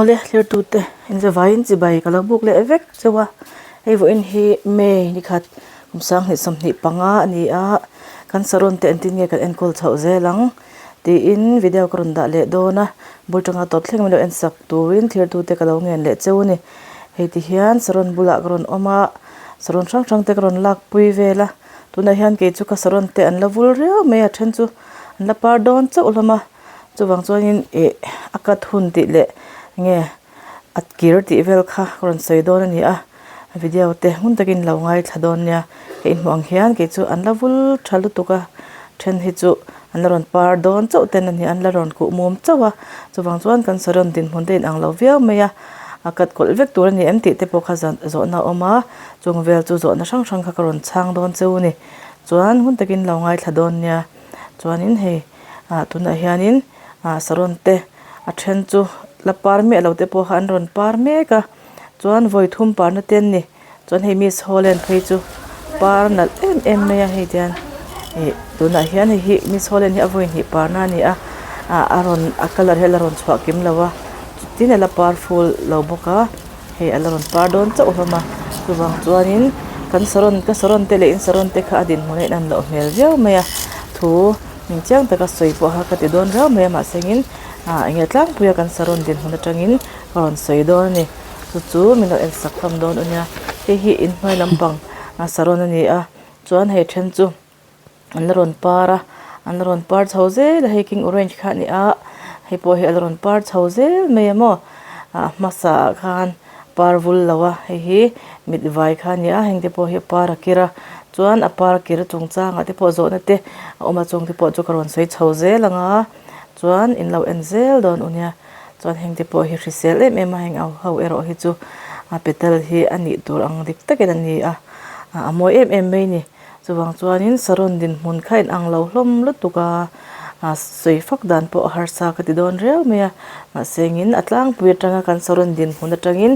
Awle thlir tute inzavaiin chibai ka lo buk leh vek chauh a hei vawiin hi May ni khat kum sanghnih 25 a ni a kan saron te engtin nge kan enkawl chhoh zel ang tiin video ka rawn dah leh dawn a bul tanga tawp thleng min lo en sak turin thlir tute ka lo ngen leh cheu a ni hei ti hian saron bulah ka rawn awm a saron hrang hrang te ka rawn lak pui vel a tunah hian kei chu ka saron te an la vul riau mai a a then chu an la par dawn chauh hlawm a. Chuvang chuanin ih a cut hun tih leh nge a kir tih vel kha ka rawn sawi dawn a ni a video te ngun takin lo ngaithla dawn nia ka inhmuh ang hian kei chu an la vul tha lutuk a then hi chu an la rawn par dawn chauh ten a ni an la rawn kuh mum chauh a chuvang chuan kan saron dinhmun te a inang lo viau mai a a cut kawlh vek tur a ni em tih te pawh kha zawhna a awm a chung vel chu zawhna hrang hrang kha ka rawn chhang dawn cheu a ni chuan ngun takin lo ngaithla dawn nia chuanin hei. Ah tunah hianin ah saron te a then chu la par miah lo te pawh kha an rawn par mek a chuan vawi thum parna te an ni chuan hei miss holland phei chu par nalh em em mai a hei tian ih tunah hian hei hi miss holland hi a vawi hnih parna a ni a ah a rawn a colour hi a la rawn chhuah kim lo a tin a la par full lo bawk a. Hei a la rawn par dawn chauh hlawm a chuvang chuanin kan saron ka saron te leh in saron te kha a dinhmun a inang loh hmel viau mai a thu min chiang taka sawi pawh kha ka ti dawn riau mai a mahsengin ah eng nge tlangpui a kan saron dinhmun atangin ka rawn sawi dawn a ni chu chu min lo en sak hlawm dawn a nia hei hi inhnuai lampang a saron a ni a chuan hei then chu. An la rawn par a an la rawn par chho zel a hei king orange kha a ni a hei pawh hi a la rawn par chho zel mai a maw ah hmasa ah khan par vul lo a hei hi mit vai kha a ni a heng te pawh hi a par a kir a chuan a par kir chungchang ah te pawh zawhna te a awm a chung te pawh chu ka rawn sawi chho zel ang a chuan in lo en zel dawn u nia chuan heng te pawh hi hrisel em em a heng ho erawh hi chu a petal hi a nih tur ang dik takin a ni a a mawi em em mai a ni. Chuvang chuanin saron dinhmun kha inang lo hlawm lutuk a, a sawi fak dan pawh a harsa ka ti dawn riau mai a, mahse engin a tlangpui atanga kan saron dinhmun atangin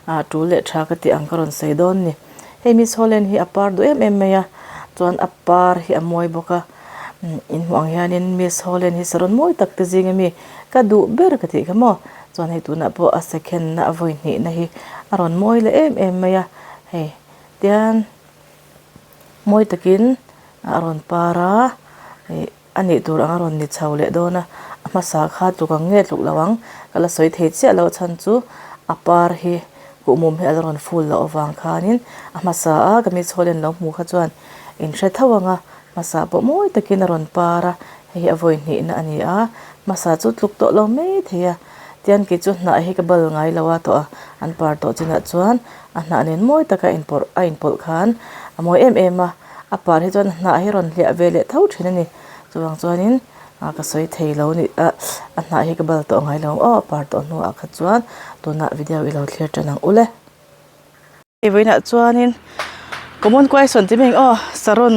ah tul leh tha ka tih ang ka rawn sawi dawn ni. Hei Miss Holland hi a par duh em em mai a, chuan a par hi a mawi bawk a, inhmuh ang hianin Miss Holland hi saron mawi tak te zing ami ka duh ber ka tih kha maw, chuan hei tunah pawh a second na a vawi hnihna hi a rawn mawi leh em em mai a, hei tian. Mawi takin a rawn par a ih a nih tur ang a rawn ni chho leh dawn a a hmasa kha tluk ang nge tluk lo ang ka la sawi thei chiah lo a chhan chu a par hi kuhmum hi a la rawn ful loh avang khanin a hmasa a ka mi chhawlin lo hmuh kha chuan in hre tho ang a hmasa pawh mawi takin a rawn par a hei hi a vawi hnihna a ni a hmasa chu tluk tawh lo mai thei a tian kei chu hnah hi ka bal ngai lo a tawh a an par tawh chinah chuan. A hnah nen mawi taka inpawrh a inpawlh khan a mawi em em a, a par hi chuan a hnah hi a rawn hliah ve leh tho thin a ni. Chuvang chuanin ah ka sawi thei lo a ni ah a hnah hi ka bal tawh ngai lo aw a par tawh hnuah kha chuan tunah video i lo thlir tan ang ule. Hei vawiinah chuanin common question tih mai ang aw saron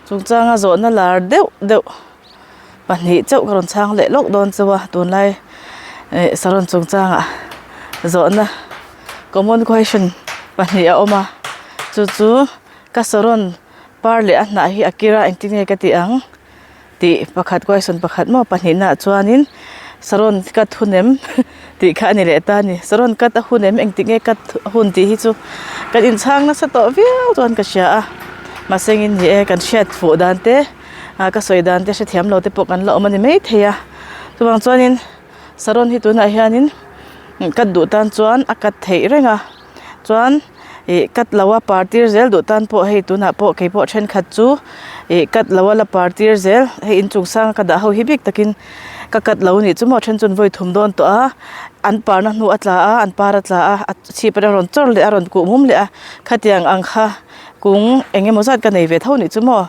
chungchanga zawhna lar deuh deuh pahnih chauh ka rawn chhang leh lawk dawn chauh a tunlai eh saron chungchangah zawhna common question pahnih a awm a chu chu ka saron par leh a hnah hi a kir a engtin nge ka tih ang tih pakhat question pakhat maw pahnihna ah chuanin saron cut hun em tih kha a ni leh ta a ni saron cut a hun em engtik nge cut hun tih hi chu kan inchhang nasa tawh viau chuan ka hria a mahse engin ni e kan hriat fuh dan te. ah ka sawi dan te hrethiam lo te pawh kan la awm a ni maithei a chuvang chuanin saron hi tunah hianin cut duh tan chuan a cut theih reng a chuan ih cut lo a par tir zel duh tan pawh hei tunah pawh keipawh thenkhat chu ih cut lo a la par tir zel hei inchung sang a ka dah ho hi bik takin ka cut lo anih chu maw then chuan vawi thum dawn tawh a an parna hnu a tla a an par a tla a a chhip a rawn chawr leh a rawn kuh mum leh a khatiang ang kha kung eng emaw zat ka nei ve tho anih chu maw.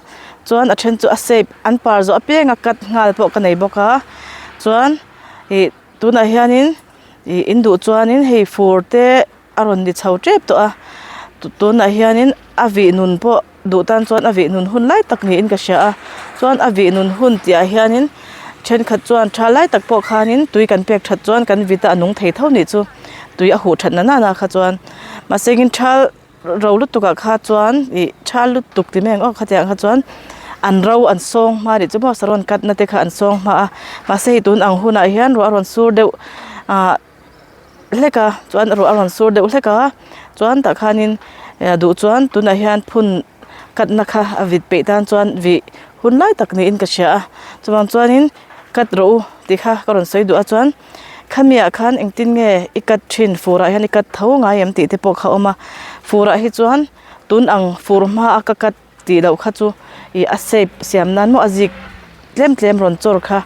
Chuan a then chu a shape an par zawh apiang a cut nghal pawh ka nei bawk a chuan ih tunah hianin ih in duh chuanin hei fur te a rawn ni chho tep tawh a tunah hianin a vih nun pawh duh tan chuan a vih nun hun lai tak niin ka hria a chuan a vih nun hun tih ah hianin thenkhat chuan tha lai tak pawh khanin tui kan pek that chuan kan vit a a nung thei tho nih chu tui a huh that na nana kha chuan mahse engin thal. Ro lutuk ah kha chuan ih tha lutuk ti mai ang aw khatiang kha chuan an ro an sawng hma nih chu maw saron cut na te kha an sawng hma a mahse hei tun ang hunah hian ruah a rawn sur deuh ah. hlek a chuan ruah a rawn sur deuh hlek a chuan tah khanin eh duh chuan tunah hian phun cut na kha a vit peih tan chuan vih hun lai tak niin ka hria a chuvang chuanin cut rawh u tih kha ka rawn sawi duh a chuan khami ah khan engtin nge i cut thin fur ah hian i cut tho ngai em tih te pawh kha a awm a fur ah hi chuan tun ang fur hma a ka cut tih loh kha chu ih a shape siam nan maw a zik tlem tlem rawn chawr kha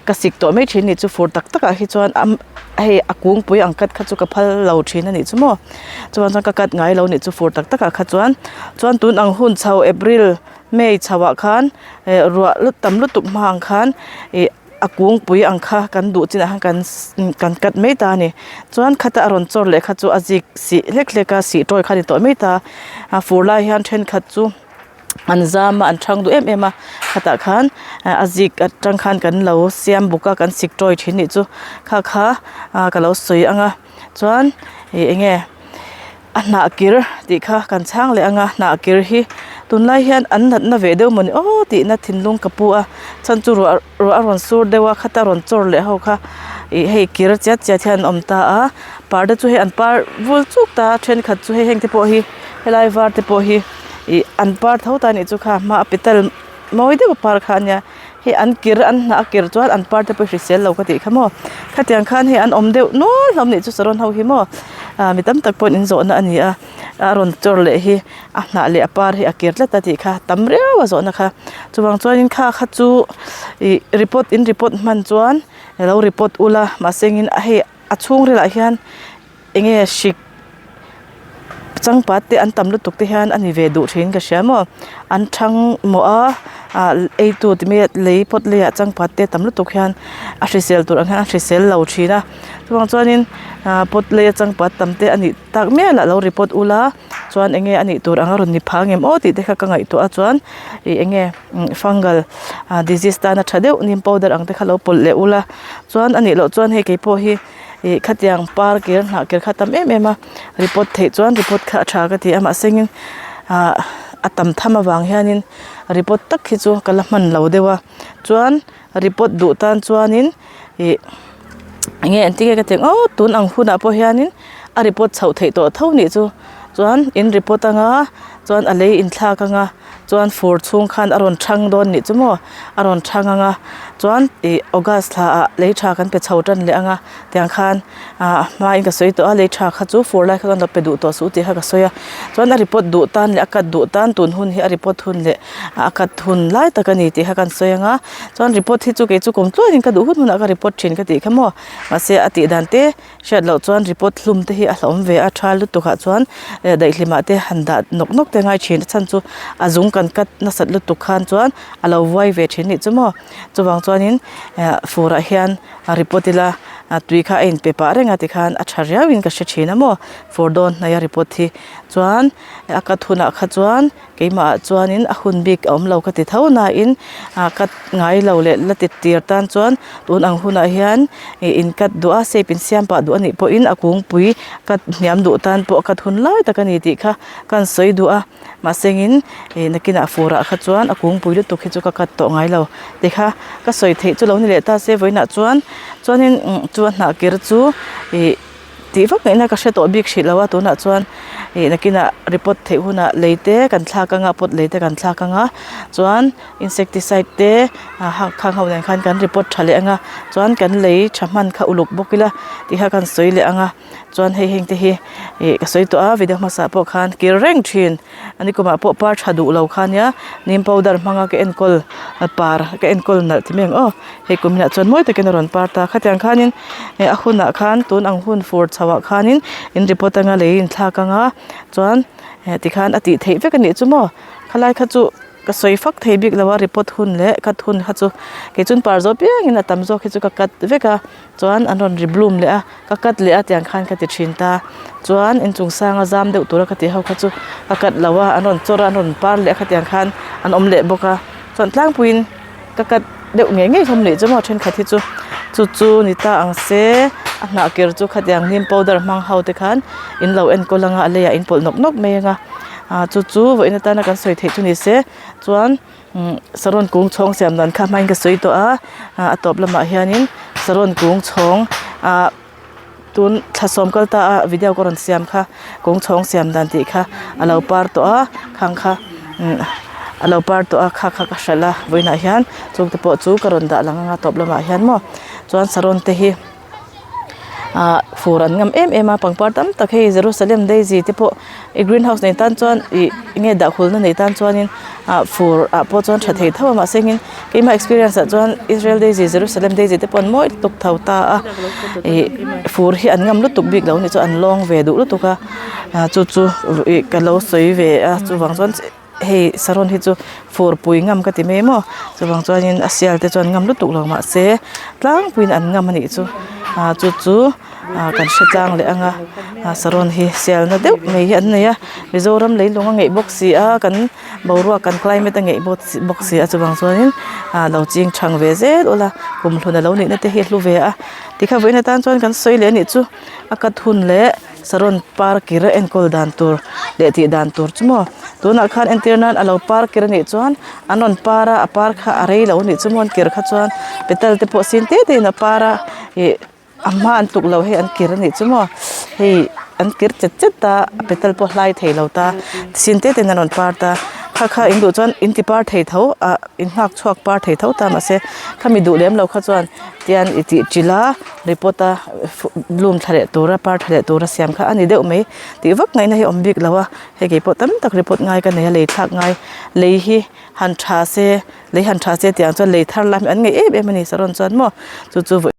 ka sik tawh mai thin a nih chu fur tak tak ah hi chuan a hei a kungpui ang cut kha chu ka phal lo thin a nih chu maw chuan chuan ka cut ngai lo a nih chu fur tak tak ah kha chuan chuan tun ang hun chho april may chho ah khan eh ruah tam lutuk hma ang khan ih a kungpui ang kha kan duh chinah khan kan kan cut mai ta a ni chuan khata a rawn chawr leh kha chu a zik sih hlek hlek a sih tawi kha a ni tawh mai ta a fur lai hian thenkhat chu an zam a an thang duh em em a khatah khan a zik atang khan kan lo siam bawk a kan sik tawi thin nih chu kha kha ah ka lo sawi ang a chuan ih eng nge a hnah kir tih kha kan chhang leh ang a hnah kir hi tunlai hian an natna ve deuh mawni aw tihna thinlung ka pu a chhan chu ruah ruah a rawn sur deuh a khata rawn chawr leh ho kha ih hei kir chiat chiat hian an awm ta a parda chu hei an par vul chuk ta a thenkhat chu hei heng te pawh hi helai var te pawh hi ih an par tho ta a nih chu kha hma a petal mawi deuh a par kha a nia hei an kir an hnah a kir chuan an par te pawh hrisel lo ka tih kha maw khatiang khan hei an awm deuh nual hlawm nih chu saron ho hi maw ah mi tam tak pawhin in zawhna a ni a a rawn chawr leh hi a hnah leh a par hi a kir tlat a tih kha tam riau a zawhna kha chuvang chuanin kha kha chu ih report in report hman chuan alo report ula mahse engin hei a chhungrilah hian eng nge hrik changpat te an tam lutuk te hian a ni ve duh thin ka hria maw an thang mawh a ah ei tu ti mai lei phawt leiah changpat te tam lutuk hian a hrisel tur ang hian a hrisel lo thin a chuvang chuanin ah pot leia changpat tam te a nih tak mial ah lo report ula chuan eng nge a nih tur ang a rawn ni phah ang em aw tih te kha ka ngaihtuah a chuan ih eng nge fungal ah disease tana tha deuh neem powder ang te kha lo pawlh leh ula chuan a nih loh chuan hei keipawh hi. Ih khatiang par kir hnah kir kha tam em em a report theih chuan report kha a tha ka ti a mahse engin ah a tam tham avang hianin report tak hi chu ka la hman lo deuh a chuan report duh tan chuanin ih enge engtin nge ka tih ang aw tun ang hunah pawh hianin a report chhoh theih tawh tho nih chu chuan in report anga chuan a lei inthlak anga. Chuan fur chhung khan a rawn thang dawn nih chu maw a rawn thang ang a chuan ih august thla ah lei tha kan pe chho tan leh ang a tiang khan ah a hmain ka sawi tawh a lei tha kha chu fur lai kha chuan lo pe duh tawh suh tih kha ka sawi a chuan a report duh tan leh a cut duh tan tun hun hi a report hun leh a cut hun lai tak a ni tih kha kan sawi ang a chuan report hi chu kei chu kum tluanin ka duh hun hunah ka report thin ka tih kha maw mahse a tih dan te. Hriat loh chuan report hlum te hi a hlauhawm ve a tha lutuk ah chuan eh daihlim ah te han dah nawk nawk te a ngai thin a chhan chu a zung kan cut nasat lutuk khan chuan a lo vuai ve thin nih chu maw chuvang chuanin eh fur ah hian report ila tui kha a inpe pah reng a tikhan a tha riau in ka hre thin a maw fur dawn hnaih a report hi chuan a cut hunah kha chuan. Keimah ah chuanin a hun bik a awm lo ka ti tho nain ah cut ngai lo leh la ti tir tan chuan tun ang hunah hian ih in cut duh a shape in siam pah duh a nih pawhin a kungpui cut hniam duh tan pawh a cut hun lai tak a ni tih kha ka han sawi duh a mahsengin ih nakinah fur ah kha chuan a kungpui lutuk hi chu ka cut tawh ngai lo ti kha ka sawi theih chu lo ni leh ta se vawiinah chuan chuanin chu a hnah kir chu ih. Tih vak ngaihna ka hre tawh bik hrih lo a tunah chuan ih nakinah report theih hunah lei te kan thlak anga pot lei te kan thlak anga chuan insecticide te ah khang ho nen khan kan report tha leh anga chuan kan lei tha hman kha uluk bawk ila tih kha kan sawi leh anga chuan hei heng te hi ih ka sawi tawh a video hmasa pawh khan kir reng thin a ni kumah pawh par tha duh lo kha nia neem powder hmanga ka enkawl par ka enkawl nalh ti mai ang aw. Hei kum inah chuan mawi takin a rawn par ta khatiang khanin eh a hunah khan tun ang hun fur chho ah khanin in report anga lei in thlak anga chuan eh tikhan a tih theih vek a nih chu maw khalai kha chu ka sawi fak thei bik lo a report hun leh cut hun kha chu kei chuan par zawh piangin a tam zawk hi chu ka cut vek a chuan an rawn ri bloom leh a ka cut leh a tiang khan ka ti thin ta chuan inchung sanga zam deuh tura ka tih ho kha chu ka cut lo a an rawn chawr a an rawn par leh a khatiang khan an awm leh bawk a chuan tlangpuiin. Ka cut deuh ngei ngei hlawm leh chu maw thenkhat hi chu chu chu ni ta ang se a hnah ker chu khatiang hnim powder hmang ho te khan in lo enkawl anga a leiah in pawlh nawk nawk mai anga ah chu chu vawiin atana kan sawi theih chu ni se chuan umm saron kung chhawng siam dan kha hmain ka sawi tawh a ah a tawp lamah hianin saron kung chhawng ah. tun thla sawm kal ta a video ka rawn siam kha kawng chhawng siam dan tih kha a lo par tawh a khang kha umm a lo par tawh a kha kha ka hralh a vawiinah hian chung te pawh chu ka rawn dah lang anga tawp lamah hian maw chuan saron te hi ah fur an ngam em em a pangpar tam tak hei Jerusalem daisy te pawh ih green house nei tan chuan ih enge dah khulna nei tan chuanin ah fur ah pawh chuan tha thei tho a mahse engin keimah experience ah chuan Israel daisy Jerusalem daisy te pawh an mawi lutuk tho ta a ih fur hi an ngam lutuk bik lo a nih chu an lawng ve duh lutuk a ah chu chu ih ka lo sawi ve a chuvang chuan. Hei saron hi chu fur pui ngam ka ti mai maw chuvang chuanin a sial te chuan ngam lutuk lo mahse tlangpuiin an ngam a nih chu ah chu chu ah kan hre tlang leh ang a ah saron hi sialna deuh mai hi an nei a Mizoram leilung a ngeih bawk si a kan boruak kan climate a ngeih bawk si a chuvang chuanin ah lo ching thang ve zel ula kumhlun a lo nihna te hi a hlu ve a tikha vawiin atan chuan kan sawi leh a nih chu a cut hun leh. Saron par kir a enkawl dan tur leh tih dan tur chu maw tunah khan entir nan a lo par kir anih chuan an rawn par a a par kha a rei lo anih chu maw an kir kha chuan petal te pawh sin te te in a par a ih a hma an tluk lo hei an kir anih chu maw hei an kir chet chet a a petal pawh a hlai thei lo ta sin te te in an rawn par ta kha kha in duh chuan in ti par thei tho ah in nghak chhuak par thei tho ta mahse khami duh lem lo kha chuan tian i tih chilh a. Report a bloom thla leh tura par thla leh tura siam kha a ni deuh mai tih vak ngaihna hi a awm bik lo a hei keipawh tam tak report ngai ka nei a lei thlak ngai lei hi han tha se lei han tha se tiang chuan lei thar lam hi an ngaih em em a ni saron chuan maw chu chu vawi.